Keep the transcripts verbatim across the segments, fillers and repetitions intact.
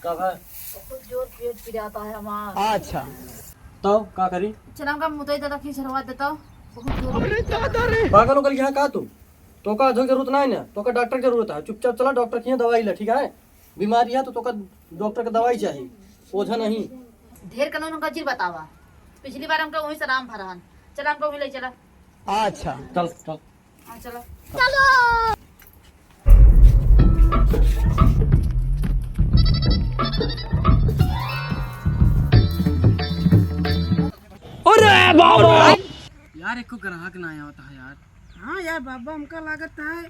तब है। बहुत जोर पेट पिराता है हमार। अच्छा। तब का करी? चला हमका मुतई दादा खींच हरवा देता। बहुत जोर। पागल हो गई है का तू? तोका अझक जरूरत नहीं ना, तोका डॉक्टर के जरूरत है। चुपचाप चला डॉक्टर के यहाँ दवाई ले, ठीक है? बीमारी है तो तोका डॉक्टर के दवाई चाहिए, ओझा नहीं। ढेर कानून हमका जिन बतावा। पिछली बार हमका वहीं से आराम भरा हन। चला हमका वहीं ले चला। अच्छा। चल, चल। हाँ, चलो। चलो। अरे बाबा! यार, एको ग्राहक ना आवत है यार। हाँ यार बाबा, हमका लागत है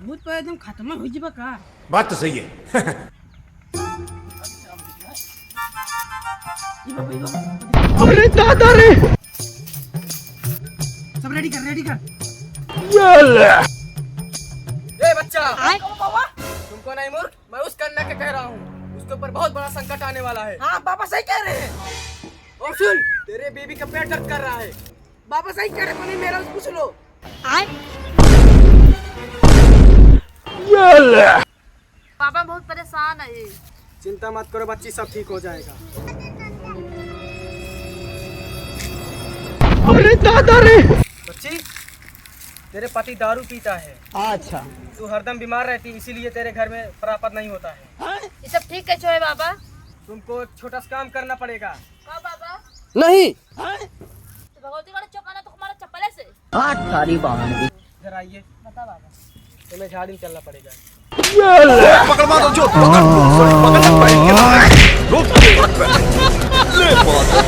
भूत प्रेत एकदम खत्म हो जाबा का। बात तो सही है। अरे दादा रे। सब रेडी कर, रेडी कर। ए बच्चा, आय। तुमको नहीं मूर्ख, मैं उस कन्या के कह रहा हूँ, उसके ऊपर बहुत बड़ा संकट आने वाला है। हाँ बाबा सही कह रहे हैं। और सुन, तेरे बीबी का पेट दर्द कर रहा है। बाबा सही कह रहे, मम्मी मेरा पूछ लो। आय। बाबा बहुत परेशान है। चिंता मत करो बच्ची, सब ठीक हो जाएगा। अरे दादा रे। बच्ची, तेरे पति दारू पीता है। अच्छा। तू हरदम बीमार रहती, इसीलिए तेरे घर में प्राप्त नहीं होता है। ये सब ठीक कैसे है बाबा? तुमको एक छोटा सा काम करना पड़ेगा। का बाबा? नहीं। तो भगवती का चौकाना तो हमारा चप्पले से। आठ तारी बाहन की। इधर आइए। बता बाबा। तुम्हें झाड़ी में चलना पड़ेगा। पकड़ मारो जो, पकड़, पकड़, पकड़, पकड़, रोक। ले माता।